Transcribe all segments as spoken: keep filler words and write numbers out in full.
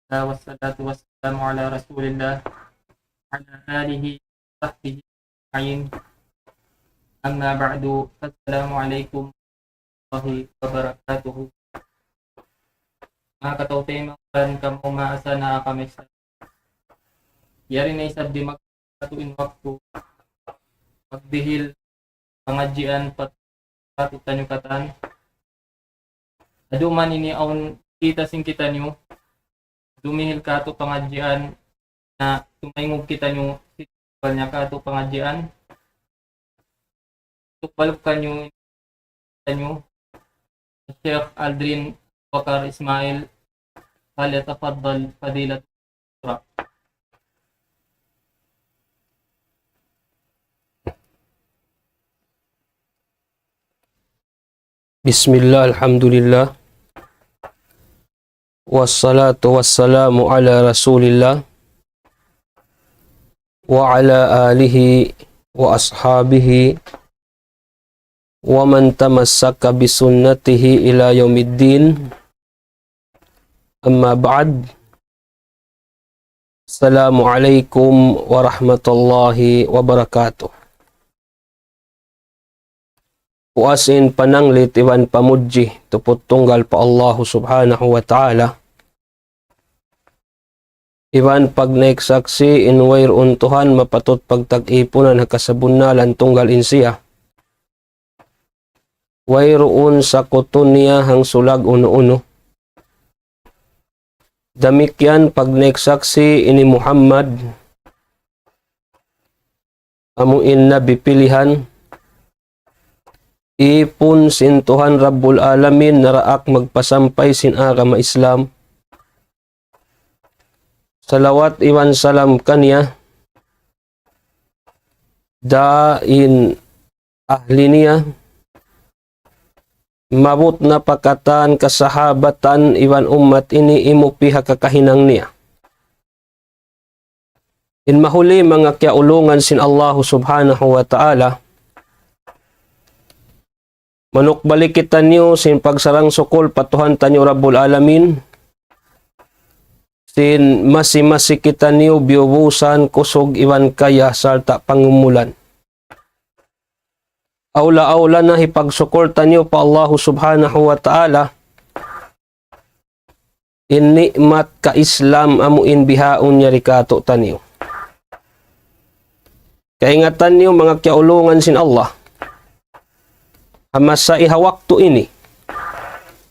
الله، والصلاة والسلام على رسول الله وعلى آله وصحبه أجمعين. أما بعد، السلام عليكم ورحمة الله وبركاته. Manga kataymanghuran, kamu maasa na kami sa. Yari na isab di' magkatu' in waktu magdihil pangadjian pa katu' taniyu katan. Adu man ini awn kita sin kitaniyu, dumihil katu' pangadjian na tumaingug kitaniyu, sikbal niya katu' pangadjian. Tukbal kaniyu, kaniyu, Sheikh Aldrin Bakar Ismail, فليتفضل فضيلة. بسم الله، الحمد لله، والصلاة والسلام على رسول الله وعلى آله وأصحابه ومن تمسك بسنته إلى يوم الدين. أما بعد. السلام عليكم ورحمة الله وبركاته. Puas in pananglit iban pamudji tuput tunggal pa Allahu Subhanahu wa Ta'ala. Iban pagnaik saksi' in wayruun Tuhan mapatut pagtag-ipunan ha kasabunnalan tunggal in siya. Wayruun sakutu niya hangsulag unu-unu. Damikkiyan pagnaik saksi' ini Muhammad, amu in nabi pilihan, ipun sin Tuhan Rabbul Alamin, naraak magpasampay sin agama Islam. Salawat iban salam kaniya, da in ahli niya, maabut na pa katan kasahabatan iban ummat ini imupi ha kakahinang niya. In mahuli manga kiyaulungan sin Allahu Subhanahu wa Ta'ala, manukbali kitaniyu sin pagsarang-sukul pa Tuhan taniyu Rabbul Alamin, sin masi-masi kitaniyu biyubusan kusug iban kaya sarta' pangumulan. Awla-awla na hipagsukul taniyu pa Allahu Subhanahu wa Ta'ala, in ni'mat ka-Islam amu in bihaun yari katu' taniyu. Kaingatan niyu manga kiyaulungan sin Allah. Ha masa iha waktu ini,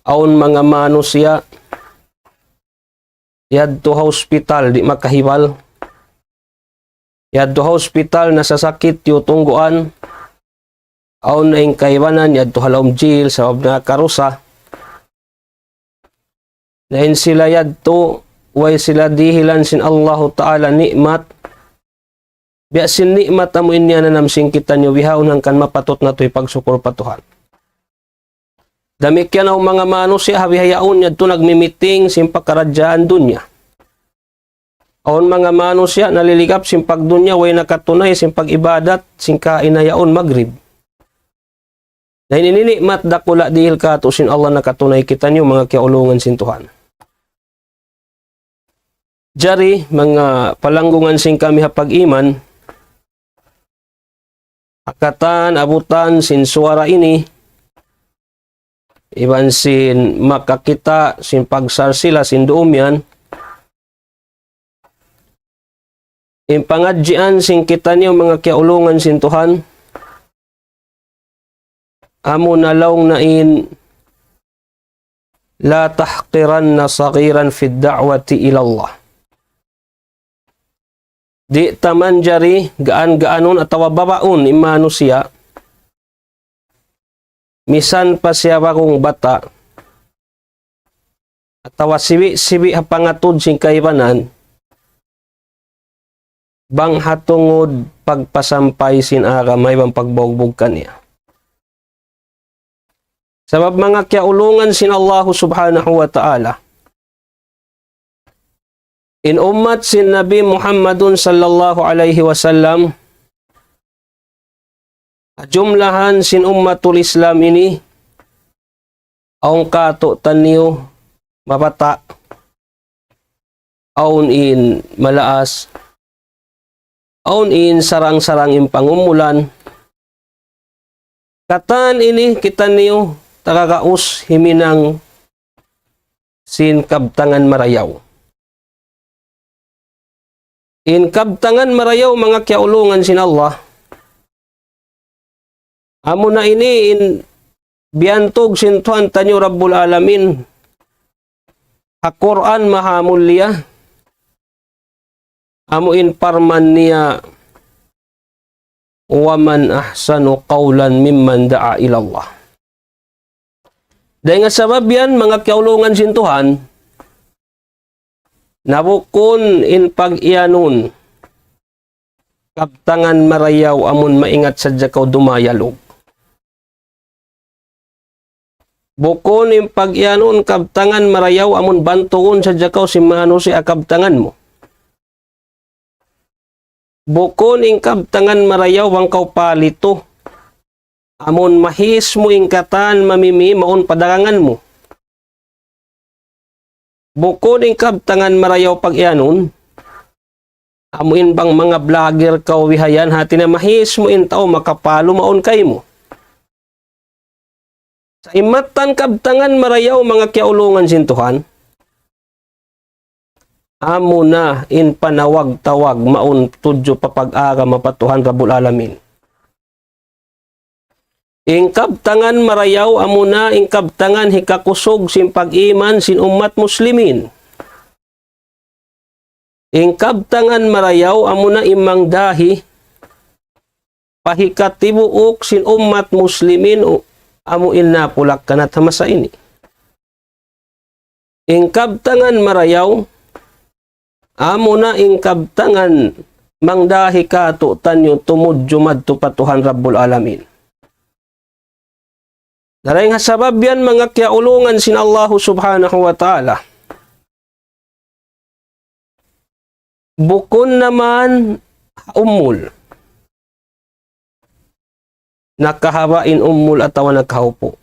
awn manga manusiya' yadtu ha hospital di' makahibal. Yadtu ha hospital nasasakit tiyutungguan. Awn na in kaibanan yadtu ha lawm jail sabab nakarusa. Na in sila yadtu, way sila dihilan sin Allahu Ta'ala ni'mat. Biya' sin ni'mat amu in niyananam sin kitaniyu bihaun hangkan mapatut natu' hipagsukul pa Tuhan. Damikkiyan awn manga manusiya' ha bihaun yadtu nagmimiting sin pakaradjaan dunya. Awn manga manusiya' naliligap sin pagdunya, way nakatunay sin pag-ibadat, sin kaina yaun magrib. Na ini ni'mat dakula' dihil katu' sin Allah nakatunay kitaniyu manga kiyaulungan sin Tuhan. Jari, manga palanggungan sin kami ha pag-iman, ha katan abutan sin suwara ini, iban sin makakita' sin pagsarsila sin duum yan, in pangadjian sin kitaniyu manga kiyaulungan sin Tuhan, amu na laung na in, لا تحقرن صغيرا في الدعوة إلى الله. Di' ta manjari gaan-gaanun atawa babaun in manusiya', misan pa siya bagung bata', atawa sibi'-sibi' ha pangatud sin kaibanan, bang ha tungud pagpasampay sin agama iban pagbugbug kaniya. Sabab manga kiyaulungan sin Allahu Subhanahu wa Ta'ala, in ummat sin Nabi Muhammadun sallallahu alayhi wasallam, ha jumlahan sin ummatul Islam ini, awn katu'taniyu mabata', awn in malaas, awn in sarang-sarang in pangumulan. Katan ini kitaniyu taga gaus himinang sin kabtangan marayaw. In kabtangan marayaw, manga kiyaulungan sin Allah, amuna ini in biyantug sin Tuhan taniyu Rabbul Alamin ha Qur'an Maha Mulia, amu in parman niya, ومن أحسن قولا ممن دعا إلى الله. Dayn ha sabab yan, manga kiyaulungan sin Tuhan, na bukun in pag-iyanun kabtangan marayaw amun maingat sadja kaw dumayalug. Bukun in pag-iyanun kabtangan marayaw amun bantugun sadja kaw sin manusiya' kabtangan mu. Bukun in kabtangan marayaw bang kaw palitu. Amun mahis mu in katan mamimi mawn padagangan mu. Bukun in kabtangan marayaw pag-iyanun. Amu in bang manga vlogger kaw bihayan, hati niya mahis mu in tau makapalu mawn kaymu. Sa' in mattan kabtangan marayaw, manga kiyaulungan sin Tuhan, amuna in panawag-tawag mawn tudju pa pag-agama pa Tuhan Rabbul Alamin. In kabtangan marayaw amuna in kabtangan hikakusug sin pag-iman sin ummat muslimin. In kabtangan marayaw amuna in mangdahi pa hikatibuuk sin ummat muslimin u-, amu in napulak-kanat ha masa ini. In kabtangan marayaw, amuna in kabtangan mangdahi kātu'niyu tumudju madtu pa Tuhan Rabbul Alamin. Dayn ha sabab yan, manga kiyaulungan sin Allahu Subhanahu wa Ta'ala, bukun na man ha umul, nakahaba' in umul atawa nakahaupu'.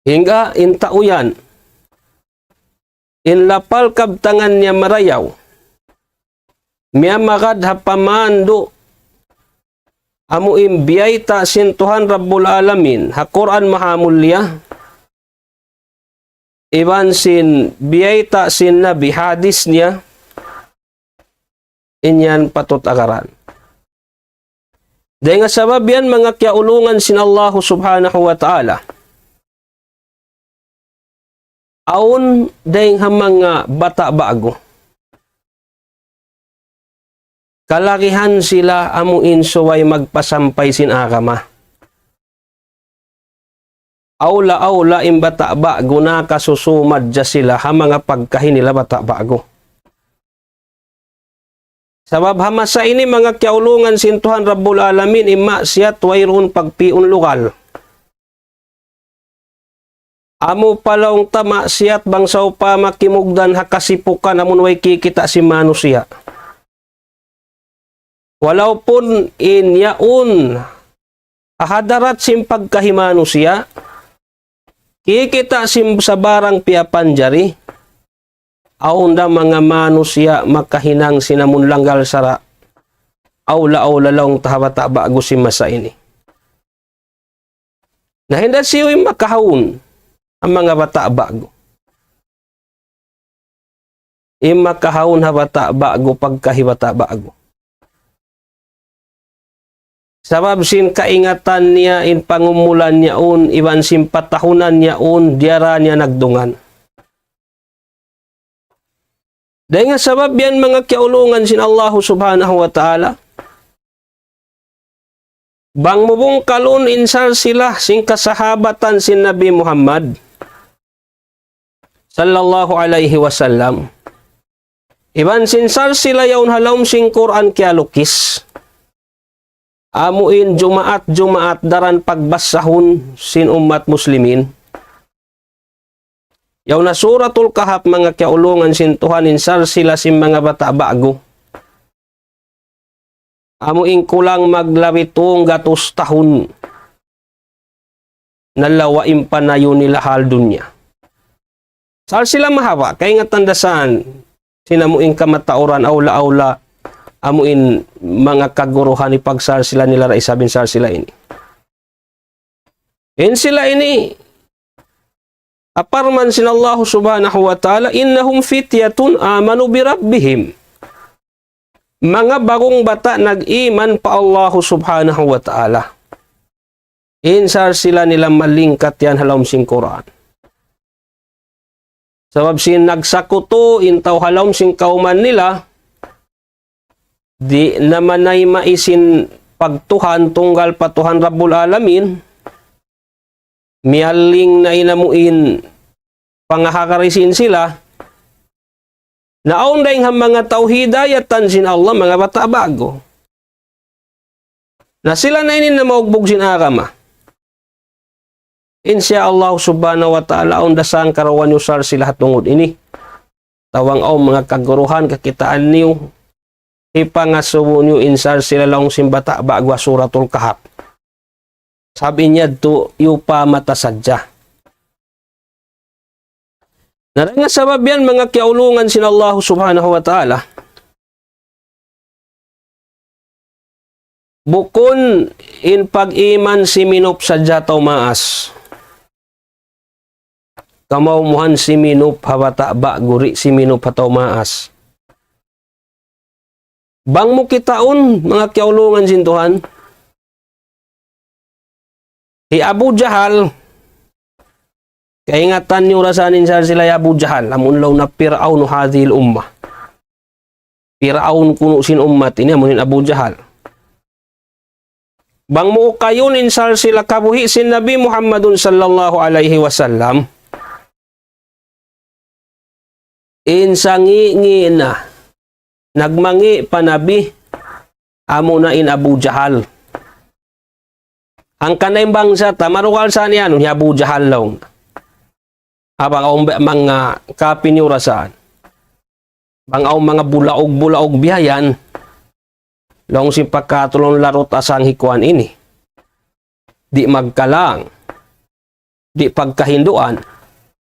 Hangkan in tau yan, in lapal kabtangan niya marayaw, miyamagad ha pamandu' amu in biyayta' sin Tuhan Rabbul Alamin ha Qur'an Maha Mulia, iban sin biyayta' sin Nabi hadis niya, in yan patut agaran. Dayn ha sabab yan, manga kiyaulungan sin Allahu Subhanahu wa Ta'ala, awn dayn ha manga bata' ba'gu, kalagihan sila amu in subay magpasampay sin agama. Awla-awla in bata' ba'gu, nakasusu madja sila ha manga pagkahi nila bata' ba'gu. Sabab ha masa ini, manga kiyaulungan sin Tuhan Rabbul Alamin, in maksiyat wayruun pagpi'un lugal. Amu pa laung ta maksiyat bang sawpama kimugdan ha kasipukan amun way kikita' sin manusiya'. Walaupun in yaun ha hadarat sin pagkahi manusiya', kikita' sin sabarang piyapanjari, awn da manga manusiya' makahinang sin amun langgal sara', awla-awla laung ta ha bata' ba'gu sin masa ini. Na hinda siyu in makahawun ha manga bata' ba'gu. In makahawun ha bata' ba'gu, pagkahi bata' ba'gu. Sabab sin kaingatan niya in pangumulan niya yaun, iban sin patahunan niya yaun, diyara niya nagdungan. Dayn ha sabab yan, manga kiyaulungan sin Allahu Subhanahu wa Ta'ala, bang mu bungkalun in salsila sin kasahabatan sin Nabi Muhammad sallallahu alayhi wasallam, iban sin salsila yaun ha lawm sin Qur'an kiyalukis, amu in Jumaat-Jumaat daran pagbasahun sin ummat muslimin. Yaun ha Suratul Kahf, manga kiyaulungan sin Tuhan, in salsila sin manga bata' ba'gu, amu in kulang maglabi tunggatus tahun na lawa in panayu nila ha dunya. Salsila mahaba', kaingatan da isab, sin amu in kamatauran, awla-awla, amu in manga kaguruhan, hipagsarsilan nila da isab in sarsilan ini. In sila ini, parman sin Allah Subhanahu wa Ta'ala, إنهم فتية آمنوا بربهم. Manga ba'gu bata' nag-iman pa Allah Subhanahu wa Ta'ala. In sarsilan nila malingkat yan ha lawm sin Qur'an. Sabab sin nagsakutu in tau ha lawm sin kawman nila, di' na manayma' sin pagtuhan tunggal pa Tuhan Rabbul Alamin, miyaling na in amu in pangahagari sin sila, na awn dayng ha manga tau hidayatan sin Allah, manga bata' ba'gu. Na sila na ini na maugbug sin agama. Insya Allah Subhanahu wa Ta'ala, awn da sangkarawan niyu sarsila ha tungud ini. Tawang awn manga kaguruhan, kakitaan niyu, hipangasubu niyu in sarsila laung sin bata' ba'gu ha Suratul Kahf. Sabab in yadtu, iyupamata sadja. Na dayn ha sabab yan, manga kiyaulungan sin Allah Subhanahu wa Ta'ala, bukun in pag-iman siminup sadja ha tau maas. Kamaumuhan siminup ha bata' ba'gu, di' siminup ha tau maas. Bang mu kitaun, manga kiyaulungan sin Tuhan, hi Abu Jahal, kaingatan niyu ra sa in sarsila hi Abu Jahal, amun laung na Pir'aunu hadhihil ummah. Pir'aun kunu' sin ummat ini, amun in Abu Jahal. Bang mu ukayun in sarsila kabuhi' sin Nabi Muhammadun sallallahu alayhi wasallam, in sangi'-ngi' na, nagmangi' pa Nabi, amuna in Abu Jahal. Hangkan na in bangsa ta, marugal sa niya, unu, hi Abu Jahal laung. Bang awn ba-, manga kapin niyu ra sa. Bang awn manga bulaug-bulaug biya' yan, laung sin pagkatulun larut asang hikuan ini. Di' magkalang. Di' pagkahinduan.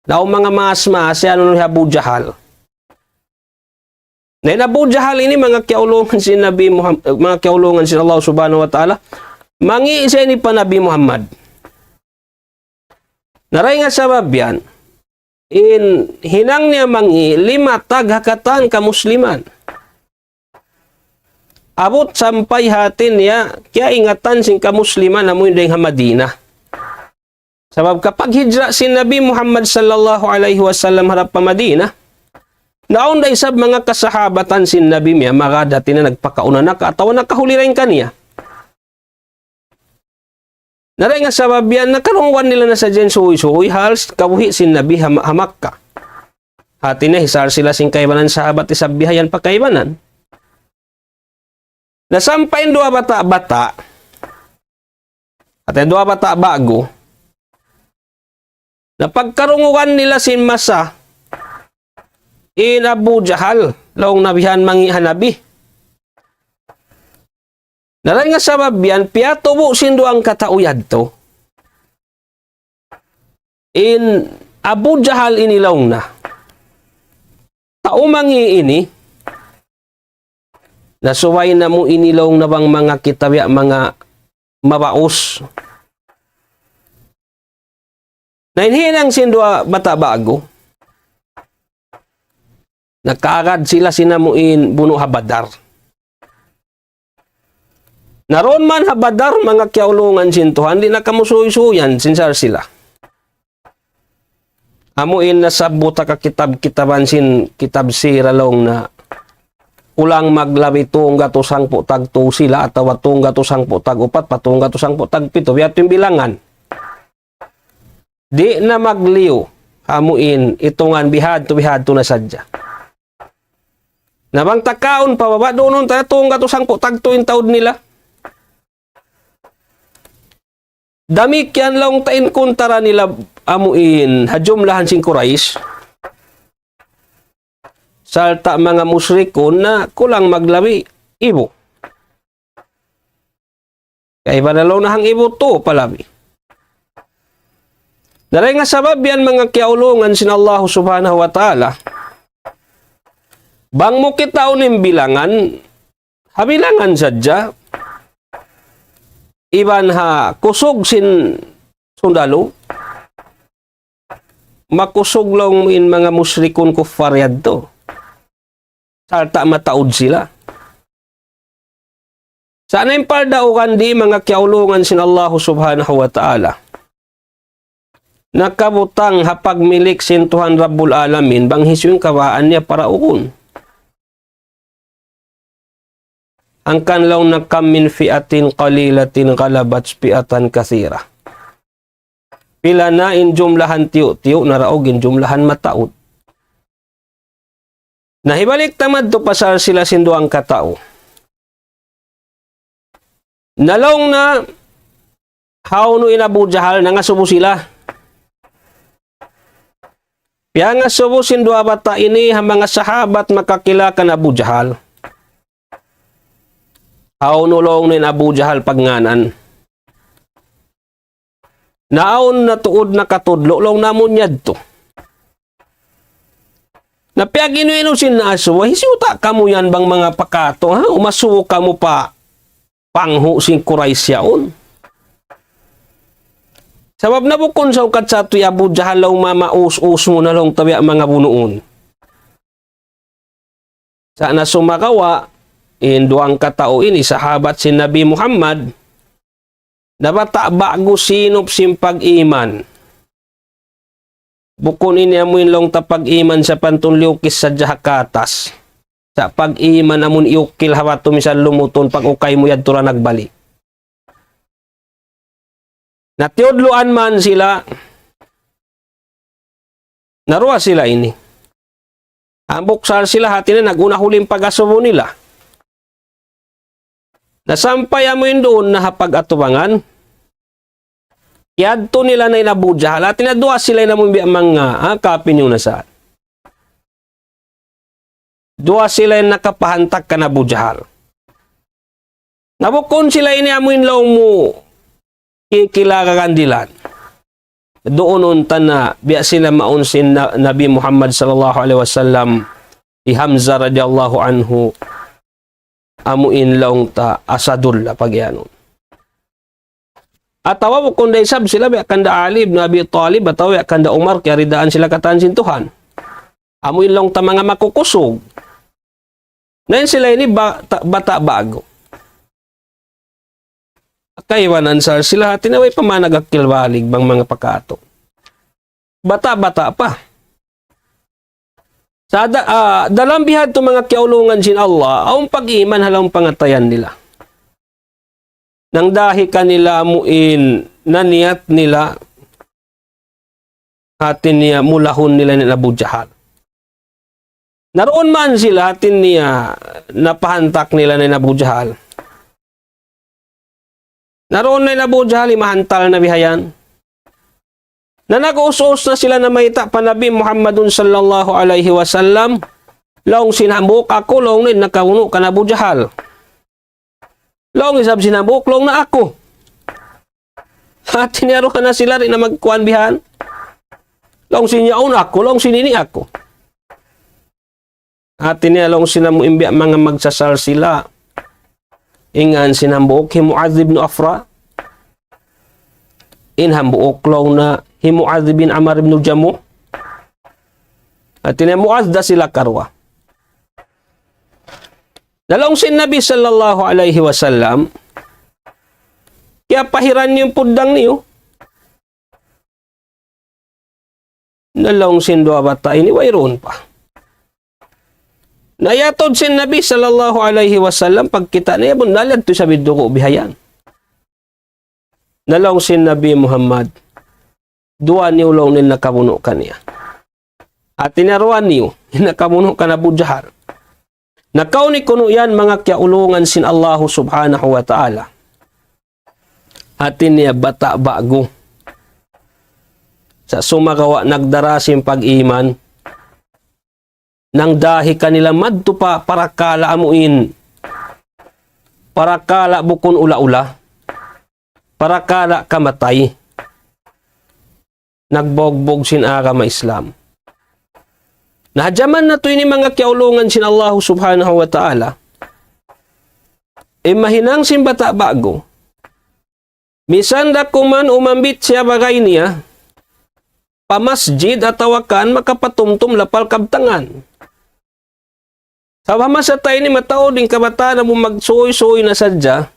Laung manga maas-maas, yan unu hi Abu Jahal. Na in Abu Jahal ini manga kiyaulungan sin Nabi Muhammad, manga kiyaulungan sin Allah Subhanahu wa Ta'ala. Mangi' siya ini pa Nabi Muhammad. Na dayn ha sabab yan, in hinang niya mangi', limatag ha katan kamusliman. Abut sampay hati niya, kiyaingatan sin kamusliman amu in dayn ha Madina. Sabab kapaghijra sin Nabi Muhammad sallallahu alayhi wasallam harap pa Madina, na awn da isab manga kasahabatan sin Nabi miyamagad hati niya nagpakauna na ka atawa nakahuli dayn kaniya. Na dayn ha sabab yan, nakarungugan nila na sadja in suy-suy hal kabuhi' sin Nabi ha, ha Makkah. Hati niya, hi sarsila sin kaibanan sahabat isab bihayan pa kaibanan. Na sampay in duwa bata'-bata'. Hati duwa bata' ba'gu. Na pagkarungugan nila sin masa, in Abu Jahal, laung na bihan mangi' ha Nabi. Na dayn ha sabab yan, piyatubu' sin duwa hangkatau yadtu. In Abu Jahal ini laung na. Tau mangi' ini, na subay namu' ini laung na bang manga kita biya' manga mabaus. Na in hinang sin duwa bata' ba'gu, nakaagad sila sin amu in bunu' ha Badar. Na duun man ha Badar, manga kiyaulungan sin Tuhan, di' na kamu suy-suyan sin sarsila. Amu in nasabbut ha kitab-kitaban sin kitab sira laung na kulang maglabi tunggatus hangpu' tagtu sila atawa tunggatus hangpu' tagupat pa tunggatus hangpu' tagpitu. Biya' ha yan in bilangan. Di' na magliyu, amu in itungan bihadtu, bihadtu na sadja. Na bang ta kaun pa baba' duun ta tunggatus hangpu' tagtu in taud nila. Damikkiyan laung ta in kuntara nila amu in ha jumlahan sin Quraysh. Sarta' manga mushrikun na kulang maglabi ibu. Kaibanan laung na hangpu' tū pa labi. Na dayn ha sabab yan manga kiyaulungan sin Allah Subhanahu wa Ta'ala. Bang mu kitaun in bilangan, ha bilangan sadja, iban ha kusug sin sundalu, makusug laung mu in manga mushrikun kuffar yadtu. Sarta' mataud sila. Sa' na in pardaugan di' manga kiyaulungan sin Allahu Subhanahu wa Ta'ala. Nakabutang ha pagmilik sin Tuhan Rabbul Alamin, bang hisiyu in kawaan niya paraugun. Hangkan laung niya, كم من فئة قليلة غلبت فئة كثيرة. Pila na in jumlahan tiyu'-tiyu' naraug in jumlahan mataud. Na hibalik ta madtu pasal sila sin duwang katau. Na laung niya, hawnu in Abu Jahal, nangasubu sila. Piyangasubu sin duwa bata' ini ha manga sahabat makakila kan Abu Jahal. Hawnu laung niya in Abu Jahal pagngānan. Na awn na tuud nakatudlu' laung namu' yadtu. Na piyag-inu-inu sin naasubu, hisiyu ta kamu yan bang manga pakatu, ha? Umasubu kamu pa panghu' sin Quraysh yaun. Sabab na bukun sa ukat sa tu Abu Jahal laung mamaus-us mu na laung tabi' manga bunuun. Sa' na sumagawa', in duwang katau ini, sahabat sin Nabi Muhammad, na bata' ba'gu sinup sin pag-iman. Bukun ini amu in laung ta pag-iman sapantun liyukis sadja ha katas. Sa' pag-iman amun iyukil ha batu misan lumutun pag-ukay mu yadtu ra nagbalik. Na tiyudluan man sila, naruwa sila ini. Hambuuk sal sila hati niya nag-una huli in pag-asubu nila. Na sampay amu in duun na ha pag-atubangan, kiyadtu nila na in Abu Jahal, hati niya duwa sila in amu in biya' manga, ha, kapin yung nasal. Duwa sila in nakapahantak kan Abu Jahal. Na bukun sila ini amu in laung mu kikilagagandilan. Duun unta na biya' sila mawn sin na-, Nabi Muhammad sallallahu alayhi wasallam, hi Hamzah radiyallahu anhu, amu in laung ta Asadullah pagiyanun. Atawa bukun da isab sila biya' kanda Ali ibn Abi Talib, atawa biya' kanda Umar, kiyaridaan sila katan sin Tuhan. Amu in laung ta manga makukusug. Na in sila ini bata', bata' ba'gu. Kaibanan sal sila hati niya way pa managakil balig bang manga pakatu. Bata'-bata' pa. Sa' da-, ah, dalam bihadtu manga kiyaulungan sin Allah, awn pag-iman ha lawm pangatayan nila. Nangdahi kanila amu in naniyat nila hati niya mulahun nila in Abu Jahal. Naruun man sila hati niya napahantak nila in Abu Jahal. Naruun na in Abu Jahal, imahantal na bihayan. Na nag-us-us na sila namayta' pa Nabi Muhammadun sallallahu alayhi wasallam, laung sin hambuuk aku, laung na in nakabunu' kan Abu Jahal. Laung isab sin hambuuk, laung na aku. Hati niya duwa na sila di' na magkuan bihan. Laung sin yaun aku, laung sin ini aku. Hati niya laung sin amu in biya' manga magsasal sila. In ngān sin hambuuk hi Muadh ibn Afra. In hambuuk laung na hi Muadh bin Amr ibn Jamuh. Hati niya Muadh da sila karuwa. Na laung sin Nabi sallallahu alayhi wasallam, "Kiyapahiran niyu in puddang niyu?" Na laung sin duwa bata' ini, "Wayruun pa." Na iyatud sin Nabi sallallahu alayhi wasallam, pagkita' niya, bunnal yadtu isab in dugu' bihayan. Na laung sin Nabi Muhammad, "Duwa niyu laung in nakabunu' kaniya." Hati niya duwa niyu, in nakabunu' kan Abu Jahal. Na kaw ni kunu' yan manga kiyaulungan sin Allahu subhanahu wa ta'ala. Hati niya bata' ba'gu. Sa' sumagawa' nagdara sin pag-iman. Nangdahi kanila madtu pa parakala' amu in. Parakala' bukun ula-ula. Parakala' kamatay. Nagbugbug sin agama Islam. Na ha jaman natu' ini manga kiyaulungan sin Allah Subhanahu wa Ta'ala, in mahinang sin bata' ba'gu, misan da kuman umambit siya bagay niya pa masjid atawa kan makapatumtum lapal kabtangan. Sabab masa ta ini mataud in kabataan amu magsuysuy na sadja.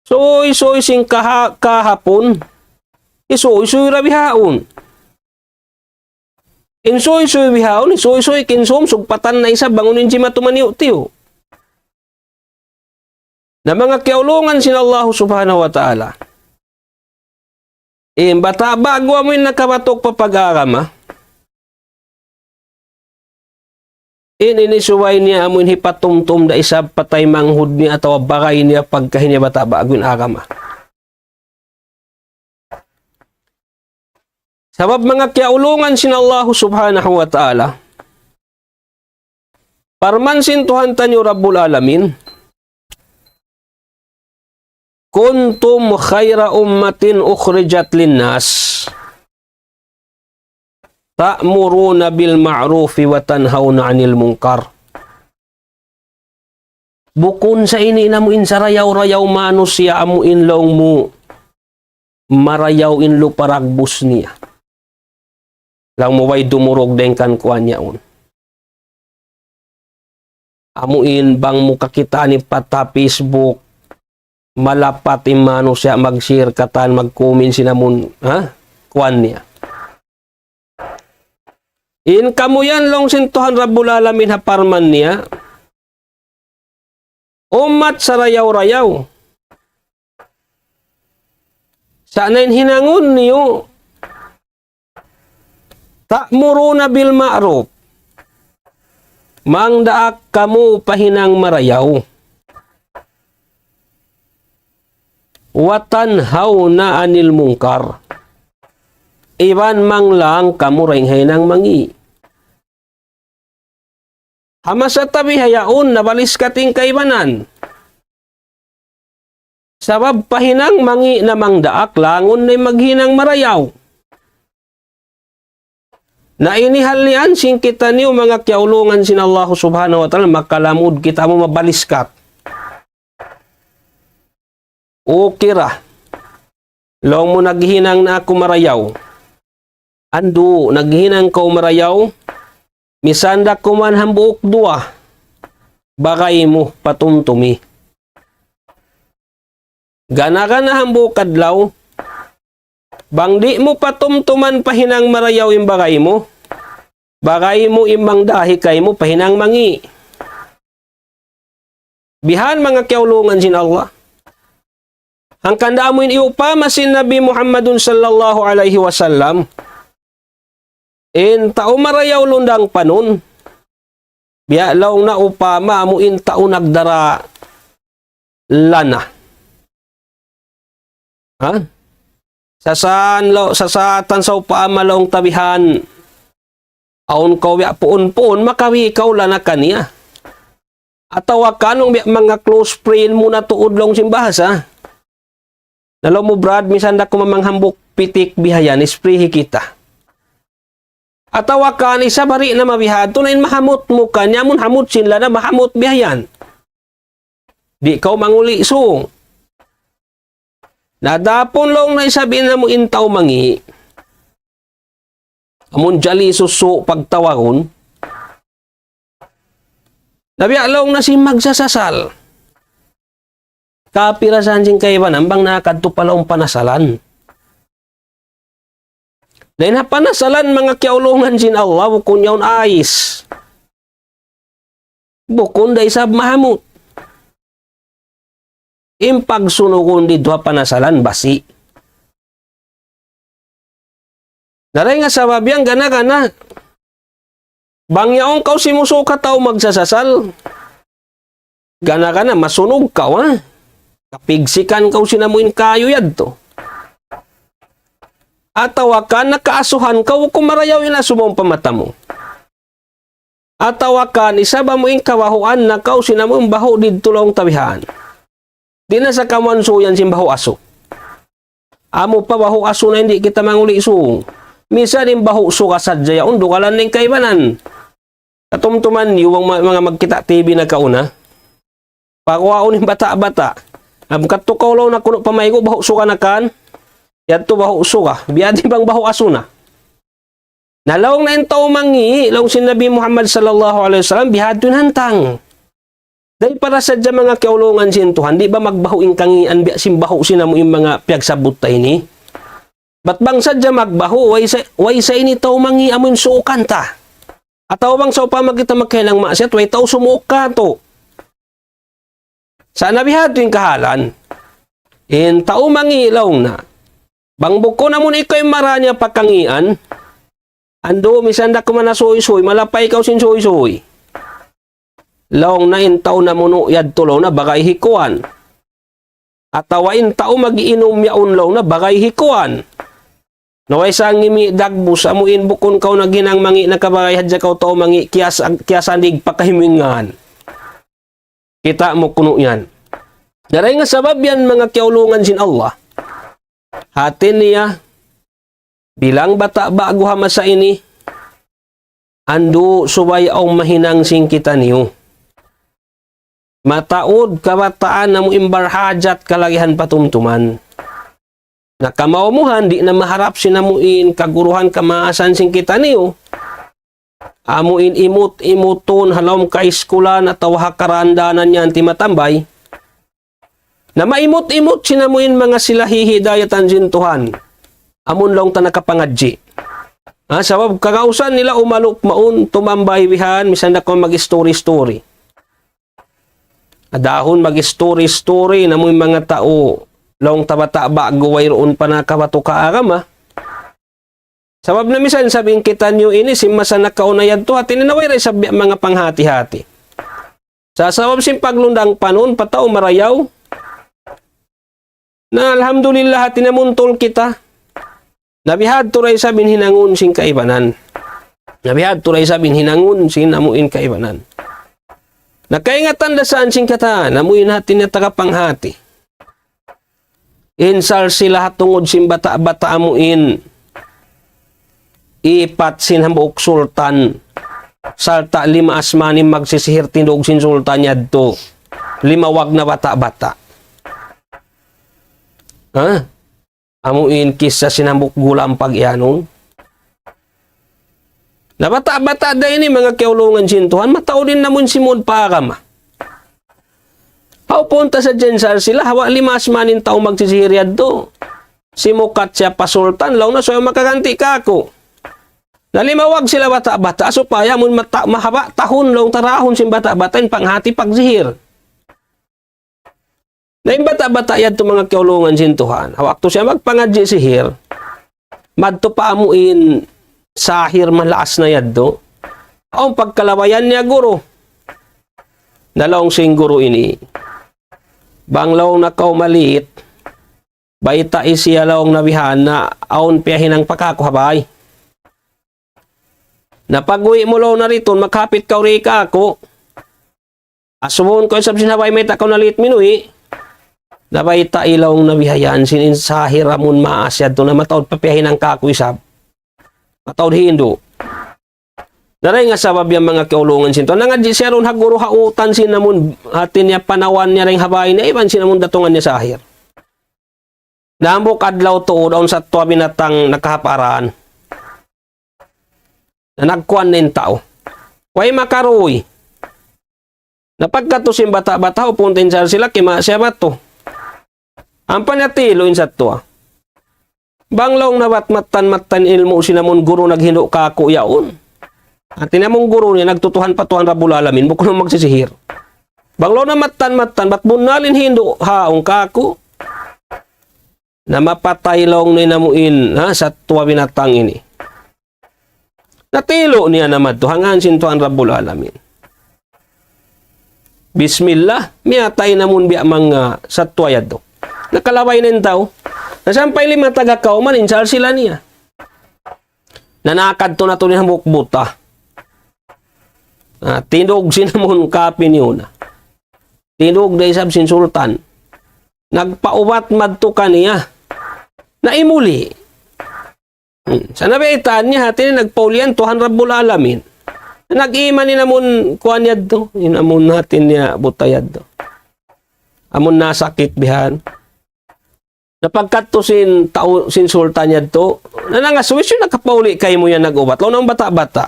Suysuy sin kaha-, kahapun, isuysuy ra bihaun. In suysuy bihaun, isuysuy kinsum, sugpatan na isab bang unu in jimatu maniyu'-tiyu'. Na manga kiyaulungan sin Allah Subhanahu wa Ta'ala, in bata' ba'gu amu in nakabatuk pa pag-agama, in ini subay niya amu in hipatumtum da isab pa taymanghud niya atawa bagay niya pagkahi niya bata' ba'gu in agama. Sabab manga kiyaulungan sin Allah Subhanahu wa Ta'ala, parman sin Tuhan taniyu Rabbul Alamin, كنتم خير أمة أخرجت للناس تأمرون بالمعروف وتنهون عن المنكر. Bukun sa ini in amu in sarayaw-rayaw manusiya' amu in laung mu marayaw in lupa dagbus niya. Laung mu way dumurug dayng kan kuwan yaun. Amu in bang mu kakitaan in pa ha Facebook, malapat in manusiya' mag-share katan, mag-comment sin amun, ha? Kuwan niya. In kamu yan laung sin Tuhan Rabbul Alamin ha parman niya, ummat sarayaw-rayaw. Sa' na in hinangun niyu, تأمرون بالمعروف. Mangdaak kamu pa hinang marayaw. وتنهون عن المنكر. Iban manglang kamu dayn ha hinang mangi'. Ha masa ta bihaun, nabaliskat in kaibanan. Sabab pa hinang mangi' na mangdaak, langun na in maghinang marayaw. Na ini halian sin kitaniyu manga kiyaulungan sin Allah Subhanahu wa Ta'ala, makalamud kita amu mabaliskat. Okay ra. Laung mu naghinang na aku marayaw. Andu', naghinang kaw marayaw. Misan da kuman hambuuk duwa. Bagay mu patumtumi. Gana-gana hambuuk adlaw. Bang di' mu patumtuman pa hinang marayaw in bagay mu, bagay mu in mangdahi kaymu pa hinang mangi'. Bihan manga kiyaulungan sin Allah. Hangkan da amu in iyupama sin Nabi Muhammadun sallallahu alayhi wasallam. In tau marayaw lundang panun. Biya' laung na upama amu in tau nagdara lana. Ha? Sasaan law-, sasaatan sa upama laung ta bihan. Awn kaw biya' puun-puun, makawi kaw lana kaniya. Atawa kan laung biya' manga close friend mu na tuud laung sin bahasa. Na laung mu, Brad, misan da kuman manghambuuk pitik bihayan, isprihi kita. Atawa kan isab bari na mabihadtu na in mahamut mu kaniya, amun hamut sin lana mahamut bihayan. Di' kaw manguli' sung. Na adapun laung na isab in amu in tau mangi'. Amun jali susu pagtawagun. Na biya' laung na sin magsasasal. Kapirasan sin kaibanan bang nakadtu pa laung panasalan. Na in ha panasalan manga kiyaulungan sin Allah, bukun yaun ais. Bukun da isab mahamut. In pagsunugun didtu ha panasalan basi'. Na dayn ha sabab yan gana-gana. Bang yaun kaw simusuuk ha tau magsasasal. Gana-gana masunug kaw, ha? Kapigsikan kaw sin amu in kayu yadtu. Atawa kan nakaasuhan kaw, bukun marayaw in asu mawn pa mata mu. Atawa kan isab amu in kabahuan na kaw sin amu in bahu' didtu laung ta bihan. Di' na sa kamu ansuyan sin bahu' asu. Amu pa bahu' asu na in di' kita manguli' sung. Misan in bahu' suga sadja yaun, dugalan na in kaibanan. Katumtuman niyu, manga, manga magkita' T V nakauna. Pagwaun in bata'-bata'. Am kadtu kaw laung na kunu' pamaygu', bahu' suga na kan. Yadtu bahu' suga. Biya' di' bang bahu' asu na. Na laung na in tau mangi', laung sin Nabi Muhammad sallallahu alayhi wasallam, bihadtu in hantang. Dayn para sadja manga kiyaulungan sin Tuhan, di' ba magbahu' in kangian biya' sin bahu' sin amu in manga piyagsabbut ta ini? Bat bang sadja magbahu', way sa, way sa ini tau mangi' amu in suukan ta. Atawa bang sawpama kita magkahinang maksiyat, way tau sumuuk katu'. Sa' na bihadtu in kahalan. In tau mangi' laung na. Bang bukun amun ikaw in mara niya pa kangian, andu', misan da kuman na suysuy, malapay kaw sin suysuy. Laung na in tau namunu' yadtu laung na bagay hi kuwan. Atawa in tau mag-iinum yaun laung na bagay hi kuwan. Na way sa ngimi' dagbus, amu in bukun kaw naghinang mangi', nakabagay hadja kaw tau mangi', kiyas-, kiyasandig pa kahimingan. Kita' mu kunu' yan. Daray nga sabab yan, manga kiyaulungan sin Allah. Hati niya, bilang bata' ba'gu ha masa ini, andu' subay awn mahinang sin kitaniyu. Mataud kabataan amu in barhajat kalagihan patumtuman. Na kamaumuhan, di' na maharap sin amu in kaguruhan kamaasan sin kitaniyu. Amu in imut-imutun ha lawm kaiskulan atawa ha karandanan yan timatambay. Na maimut-imut sin amu in manga sila hihidayatan sin Tuhan. Amun laung ta nakapangadji'. Ha, sabab kagausan nila umaluk mawn, tumambay bihan, misan da kaw mag-story-story. Adahun mag-story-story, na amu in manga tau, laung ta bata' ba'gu wayruun pa nakabatu ka agama. Sabab na misan isab in kitaniyu ini, sin masa nakauna yadtu, hati niya na way da isab biya' manga panghati-hati. Sa' sabab sin paglundang panun, pa tau marayaw. Na alhamdulillah, hati niya muntul kita. Na bihadtu da isab in hinangun sin kaibanan. Na bihadtu da isab in hinangun sin amu in kaibanan. Na kaingatan da saan sin katan, amu in hati niya taga panghati. In salsila ha tungud sin bata'-bata' amu in ipat sin hambuuk sultan. Sarta' lima asmanin magsisihir tindug sin sultan yadtu. Limawag na bata'-bata'. Ha? Amu in kissa sin hambuuk gulang pag-iyanun. Na bata'-bata' da ini manga kiyaulungan sin Tuhan, mataud in amun simud pa agama. Hawpun ta sadja in salsila, hawa lima asmanin tau magsisihir yadtu. Simukat siya pa sultan, laung na subay makaganti' kāku'. Na limawag sila bata'-bata', supaya amun mata-, mahaba' tahun laung ta rahun sin bata'-bata' in panghati pagsihir. Na in bata'-bata' yadtu manga kiyaulungan sin Tuhan. Ha waktu siya magpangadji' sihir, madtu pa amu in sahir malaas na yadtu. Awn pagkalabayan niya guru. Na laung sin guru ini, bang laung na kaw maliit, baytai siya laung na bihan na awn piyahinang pa kāku' ha bay. Na pag-uwi' mu laung na didtu, maghapit kaw di kāku'. Asubuhun kaw isab sin ha bay mayta' kaw naliit minuwi'. Na baytai laung na bihayan sin in sahir amun maas yadtu na mataud pa piyahinang kāku' isab. Mataud hindu'. Daray nga sabab yan manga kiyaulungan sin Tuhan. Nangadji' siya duun ha guru ha utan sin amun hati niya panawan niya dayn ha bay niya iban sin amun datungan niya sahir. Na hambuuk adlaw tuud awn sattuwa binatang nakahaparan. Na nagkuwan na in tau. Way makaruy. Na pagkadtu sin bata'-bata', hawpun ta in salsila, kima siya batu. Ampa niya tilu' in sattuwa. Bang laung na bat mattan-mattan ilmu' sin amun guru naghindu' kāku' yaun. Hati niya amun guru niya nagtutuhan pa Tuhan Rabbul Alamin, bukun magsisihir. Bang laung na mattan-mattan, bat bunnal in hindu' haun kāku'. Na mapatay laung na in amu in, ha, sattuwa binatang ini. Na tilu' niya na madtu ha ngān sin Tuhan Rabbul Alamin. Bismillah, miyatay na amun biya' manga sattuwa yadtu. Nakalabay na in tau. Na sampay lima taga kawman in salsila niya. Na nakadtu na tuud in hambuuk buta. Na tindug sin amun kapin yun. Tindug da isab sin sultan. Nagpaubat madtu kaniya. Na imuli'. Hmm. Sa' nabaytaan niya, hati niya nagpauli' yan, Tuhan Rabbul Alamin. Nag-iman in amun kuwan yadtu, in amun hati niya buta yadtu. Amun nasakit bihan. Na pagkadtu sin tau, sin sultan yadtu, na nangasubu, "Hisiyu in nakapauli' kaymu yan nag-ubat?" Laung na amun bata'-bata.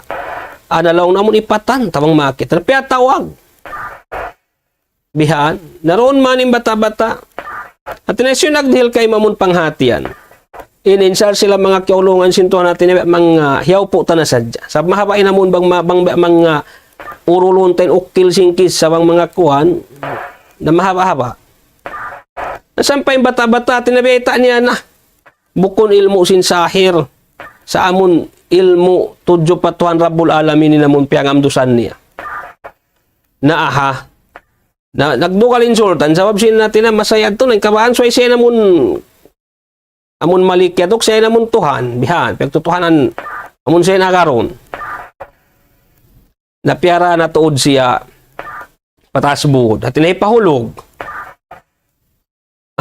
"Ana," laung, "amun ipatan, tabang makakita." Na piyatawag. Bihan, naruun man in bata'-bata. Hati niya, "Hisiyu in nagdihil kaymu amun panghati yan?" Ininsar sila manga kiyaulungan sin Tuhan, hati niya, manga hiyaupu' ta na sadja. Sa' mahaba' in amun bang ma-, bang, bang manga urulun ta in ukil sin kissa bang manga kuwan, na mahaba'-haba'. Na sampay in bata'-bata, hati niya, bayta' niya na. Bukun ilmu' sin sahir. Sa' amun ilmu' tudju pa Tuhan Rabbul Alamin in amun piyangamdusan niya. Na aha. Na, nagdugal in sultan, sabab sin hati niya masa yadtu, na in kabaan, subay siya in amun, amun malik yadtu, siya in amun Tuhan, bihan, piyagtutuhanan, amun siya in agarun. Na piyara na tuud siya, pataas būd, hati niya hipahulug.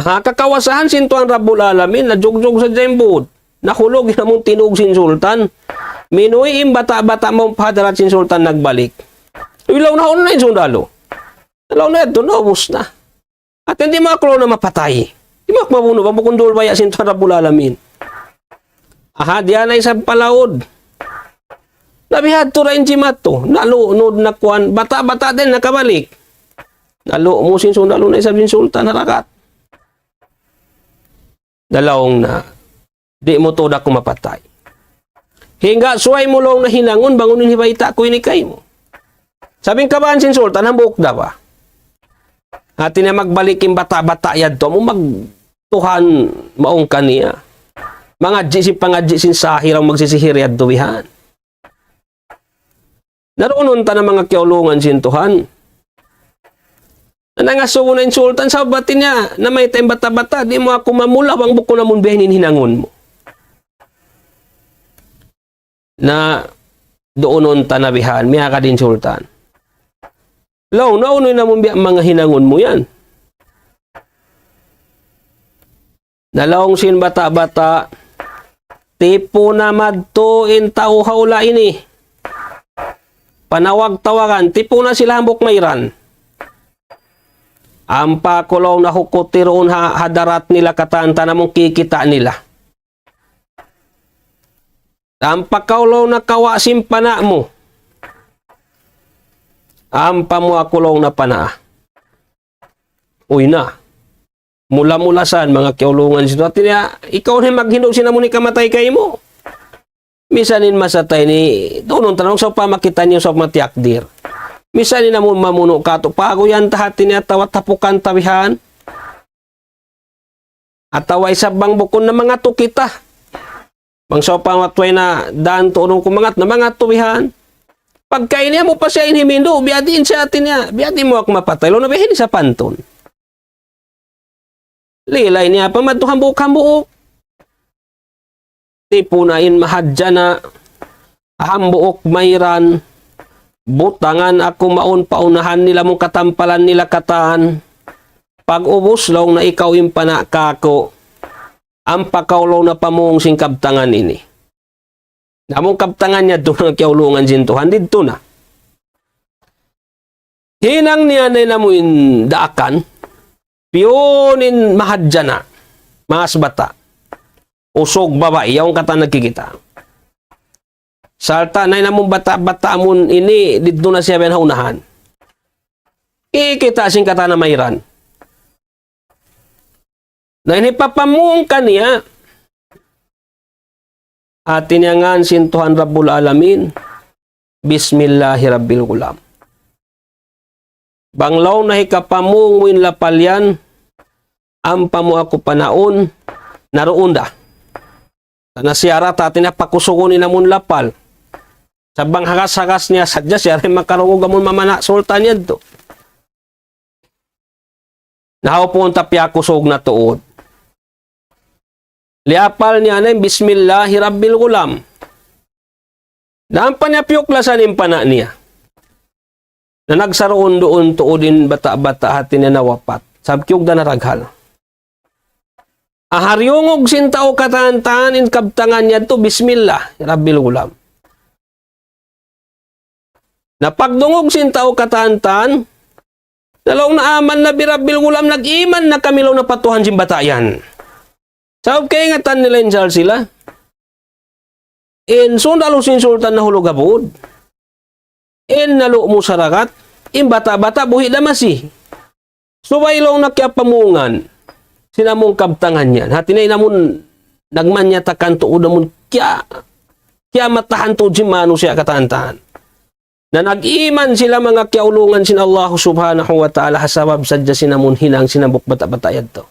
Ha kakawasahan sin Tuhan Rabbul Alamin, najugjug sadja in būd. Nahulug in amun tinug sin sultan. Minuwi' in bata'-bata mawn pa hadarat sin sultan nagbalik. Uy, laung na, "Unu na in sundalu?" Laung na, "Yadtu na, ubus na. Hati niya di' mu aku," laung na, "mapatay. Di' mu aku mabunu', bang bukun duun baya' sin Tuhan Rabbul Alamin." Aha, diya na isab palaud. Na bihadtu da in jimatu. Nalunud na kuwan, bata'-bata' din nakabalik. Nalu' mu sin sundalu na isab sin sultan harakat. Na laung na, "Di' mu tuud aku mapatay. Hangkan subay mu laung na hinangun bang unu in hibayta' ku ini kaymu." Sabab in kabaan sin sultan, hambuuk da ba. Hati niya magbalik in bata'-bata yadtu, amu magtuhan mawn kaniya. Mangadji' sin pangadji' sin sahir, amu magsisihir yadtu bihan. Naruun unta na manga kiyaulungan sin Tuhan. Na nangasubu na in sultan, sabab hati niya, namayta' in bata'-bata, "Di' mu aku mamula' bang bukun amun biya' ini in hinangun mu." Na duun unta na bihan, miyagad in sultan. Laung, "Na unu in amun biya' manga hinangun mu yan?" Na laung sin bata'-bata, "Tipuna madtu in tau ha hula' ini. Panawag-tawagan, tipuna sila hambuuk mayran. Ampa ku laung na hukuti duun ha hadarat nila katan, ta' na amun kikita' nila. Ampa kaw laung na kawa' sin pana' mu. Ampa mu aku laung na panaa." Uy na. Mula-mula san, manga kiyaulungan sin Tuhan. Hati niya, ikaw na in maghindu' sin amun hikamatay kaymu. Misan in masa ta ini, duun unta na, sawpama kita ini, sawpama tiyakdir. Misan in amun mamunu' katu', paguyan ta hati niya, atawa tapukan ta bihan. Atawa isab bang bukun na mangatu kita. Bang sawpama tuud na dan tuud ku mangat-, na mangatu bihan. Pagka ini amu pa siya in himindu', biya' diin siya hati niya, biya' diin mu aku mapatay, laung na biya' ini sa pantun. Lilay niya pa madtu hambuuk-hambuuk. Tipuna in mahadjana', hambuuk mayran, butangan aku mawn pa unahan nila, amun katampalan nila katan. Pag-ubus laung na ikaw in pana' kāku', ampa kaw laung na pamung sin kabtangan ini. Na amun kabtangan niya duun na kiyaulungan sin Tuhan, didtu na. Hinang niya na in amu in daakan, piyun in mahadjana', maas bata'. Usug babai, yaun katan nagkikita'. Sarta' na in amun bata'-bata' amun ini, didtu na siya biyan ha unahan. Kikita' sin katan na mayran. Na in hipapamung kaniya, hati niya ngan sin Tuhan Rabbul Alamin, Bismillahi Rabbil Ghulam. Bang laung na hikapamung mu in lapal yan, ampa mu aku panaun, naruun da. Na siyarat hati niya pakusugun in amun lapal. Sa' bang hagas-hagas niya sadja, siya da in makarungug amun mamana' sultan yadtu. Na hawpun ta piyakusug na tuud. Liyapal niya na in Bismillahi Rabbil Ghulam. Na ampa niya piyuklasan in pana' niya. Na nagsaruun-duun tuud in bata'-bata' hati niya nawapat. Sabab kiyugdan na raghal. Ahar yungug sin tau katan-katan in kabtangan niya tu, "Bismillah, Rabbil Ghulam." Na pagdungug sin tau katan-katan, na laung na, "Amanna bi Rabbil Ghulam, nag-iman na kami," laung na, "pa Tuhan sin bata' yan." Sabab kaingatan nila in salsila. In sundalu sin sultan nahulug ha būd. In nalu' musarakat, in bata'-bata' buhi' da masi. Subay laung na kiyapamungan sin amun kabtangan yan. Hati niya in amun nagmanyatakan tuud, amun kiya-, kiyamatahan tuud sin manusiya' katan-katan. Na nag-iman sila manga kiyaulungan sin Allah Subhanahu wa Ta'ala ha sabab sadja sin amun hinang sin hambuuk bata'-bata' yadtu.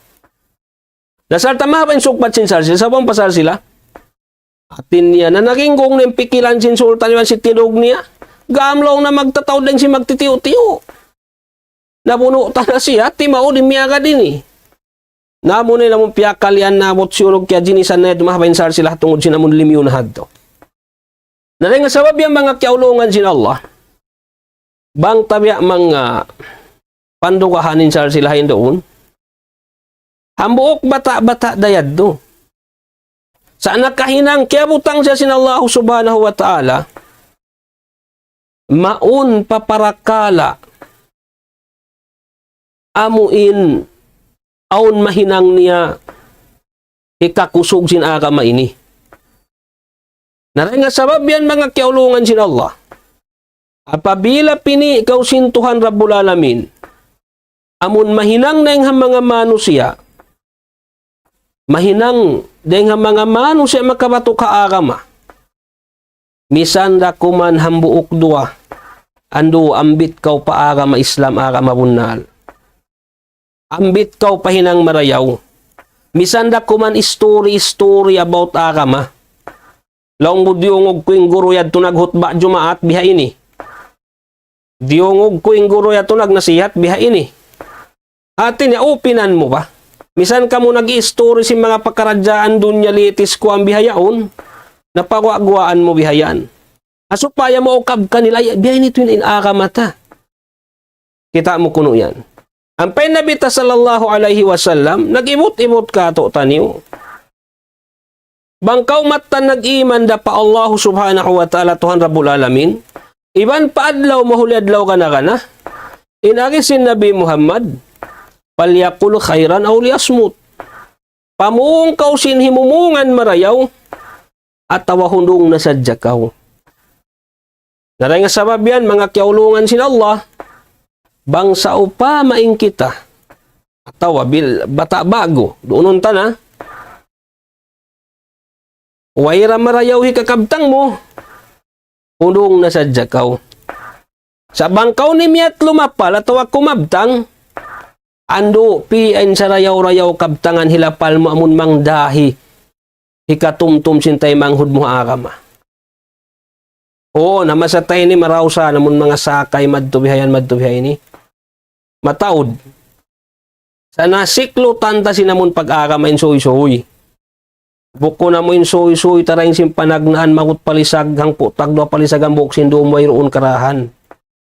Na sarta' mahaba' in sugpat sin salsila, sabab pasal sila. Hati niya na naginggung na in pikilan sin sultan iban sin tindug niya. Gam laung na magtataud dayn sin magtitiyu'-tiyu'. Nabunu' ta na siya, timaud in miyagad ini. Na amu na in amun piyakalian na abut siyulug kiyajinisan na yadtu mahaba' in salsila tungud sin amun limiyu na hadtu. Na dayn ha sabab yan manga kiyaulungan sin Allah. Bang ta biya' manga pandugahan in salsila yan duun. Hambuuk bata'-bata' da yadtu. Sa' nakahinang kiyabutang siya sin Allah Subhanahu wa Ta'ala. Mawn pa parakala' amu in awn mahinang niya hikakusug sin agama ini. Na dayn ha sabab yan manga kiyaulungan sin Allah. Apabila pini' kaw sin Tuhan Rabbul Alamin, amun mahinang dayn ha manga manusiya', mahinang dayn ha manga manusiya' makabatuk ha agama. Misan da kuman hambuuk duwa, andu' ambit kaw pa agama Islam, agama bunnal. Ambit kaw pa hinang marayaw. Misan da kuman history-history about agama. Laung mu diyungug ku in guru yadtu naghutba' Jumaat biha ini. Diyungug ku in guru yadtu nagnasihat biha ini. Hati niya, upinan mu ba? Misan kamu nag-istori sin manga pakaradjaan dunya litis kuwan bihayaun, na paguwa'-guwaan mu bihayan. Ha supaya maukab kanila, ay, biya' ini tuud in agama ta. Kita' mu kunu' yan. Ampa in Nabi ta sallallahu alayhi wasallam, nag-ibut-ibut kātu'niyu. Bang kaw mattan nag-iman da pa Allah Subhanahu wa Ta'ala, Tuhan Rabbul Alamin, iban pa adlaw mahuli adlaw gana-gana, in agi sin Nabi Muhammad, فليقل خيرا أو ليصمت. Pamung kaw sin himumungan marayaw, atawa hundung na sadja kaw. Na dayn ha sabab yan, manga kiyaulungan sin Allah, bang sawpama in kita, atawa bil-, bata' ba'gu, duunun ta na, way ra marayaw hikakabtang mu, hundung na sadja kaw. Sa' bang kaw nimiyat lumapal atawa kumabtang, andu' pi'in sarayaw-rayaw kabtangan hilapal mu amun mangdahi hikatumtum sin taymanghud mu ha agama. Oo, na masa ta ini marayaw sa namun manga sakay madtu bihayan, madtu biha ini. Mataud. Sa' na siklutan ta sin amun pag-agama in suysuy. Bukun amu in suysuy ta dayn sin panagnaan magut palisag, hangpu' tagduwa palisag hambuuk sin dum wayruun karahan.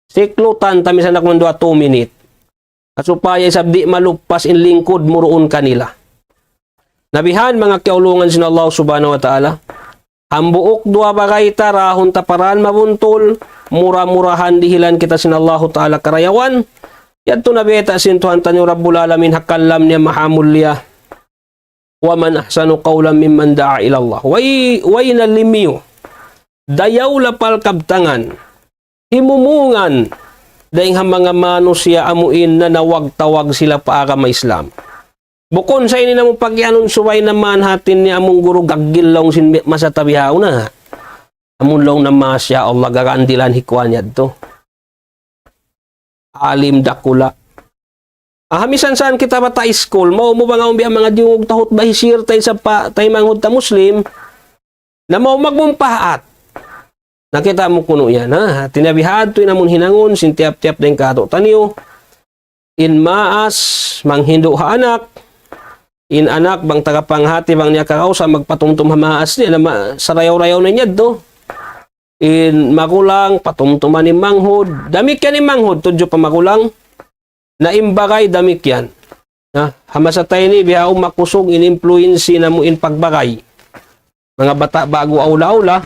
Siklutan ta misan da kuman duwa two minute. Ha supaya isab di' maluppas in lingkud mu duun kanila. Na bihan manga kiyaulungan sin Allah Subhanahu wa Ta'ala. Hambuuk duwa bagay ta dahun ta pa dān mabuntul, mura-murahan dihilan kita sin Allahu Ta'ala karayawan. Yadtu na bayta' sin Tuhan taniyu Rabbul Alamin ha kalam niya mahamulliya. ومن أحسن قولا ممن دعا إلى الله. Way, way na limiyu. Dayaw lapal kabtangan. Himumungan. Dayn ha manga manusiya' amu in nanawag-tawag sila pa agama Islam. Bukun sa ini namu' pagiyanun subay naman hati niya amun guru gaggil laung sin masa ta bihaun na. Amun laung na masya Allah gagandilan hikuan yadtu. Alim dakula'. Ah, misan saan kita bata' iskul, mau mu bang awn biya' manga diyungug tahut bahisir tay sa pa, taymanghud ta Muslim, na mau magmumpahaat. Na kita' mu kunu' yan, ha? Hati niya bihadtu in amun hinangun, sin tiyap-tiyap dayn kātu'niyu. In maas, manghindu' ha anak. In anak, bang taga panghati, bang niya kakausa, magpatumtum ha maas niya, na ma-, sarayaw-rayaw na niya yadtu. In magulang, patumtuman in manghud. Damikkiyan in manghud, tudju pa magulang. Na in bagay, damikkiyan. Ha? Ha masa ta ini, bihaun makusug in influence namu' in pagbagay. Manga bata' ba'gu awla-awla,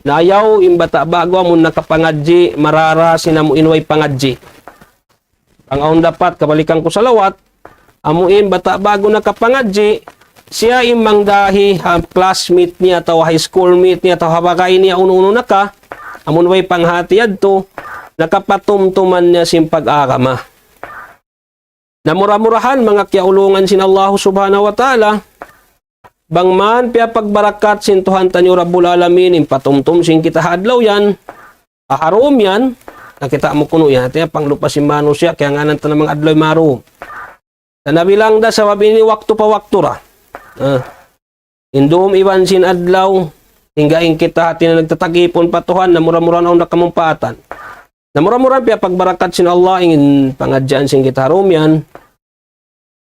na ayaw in bata' ba'gu amun nakapangadji', marara sin amu in way pangadji'. Bang awn dapat kabalikan ku salawat, amu in bata' ba'gu nakapangadji', siya in mangdahi ha classmate niya, atawa high schoolmate niya, atawa ha bagay niya, unu-unu na ka, amun way panghati yadtu, nakapatumtuman niya sin pag-agama. Na mura-murahan, manga kiyaulungan sin Allah Subhanahu wa Ta'ala, bang man piyapagbarakat sin Tuhan taniyu Rabbul Alamin in patumtum sin kita ha adlaw yan, ha dum yan, nakita' mu kunu' yan, hati niya panglupa sin manusiya', kiyangānan ta na manga adlaw marum. Na nabilang da sabab ini waktu pa waktu ra. Ah. In dum iban sin adlaw, hangkan in kita hati niya nagtatagipun pa Tuhan, na mura-murahan awn da kamumpaatan. Na mura-murahan piyapagbarakat sin Allah in pangadjian sin kita ha dum yan.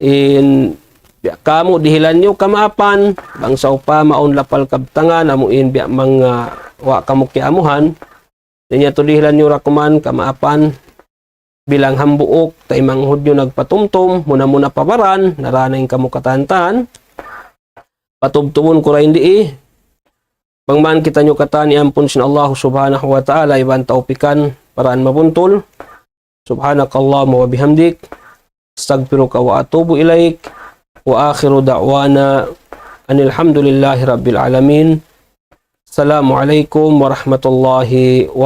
In biya' kamu dihilan niyu kamaapan, bang sawpama awn lapal kabtangan, amu in biya' manga wa' kamu kiyamuhan, di' niya tu dihilan niyu ra kuman kamaapan, bilang hambuuk, taymanghud niyu nagpatumtum, muna-muna pa baran, narana in kamu katan-katan, patubtubun ku ra in dii, bang man kitaniyu katan iyampun sin Allah Subhanahu wa Ta'ala, iban tawpikan, paraan mabuntul. سبحانك اللهم وبحمدك، أستغفرك وأتوب إليك، وآخر دعوانا أن الحمد لله رب العالمين. السلام عليكم ورحمة الله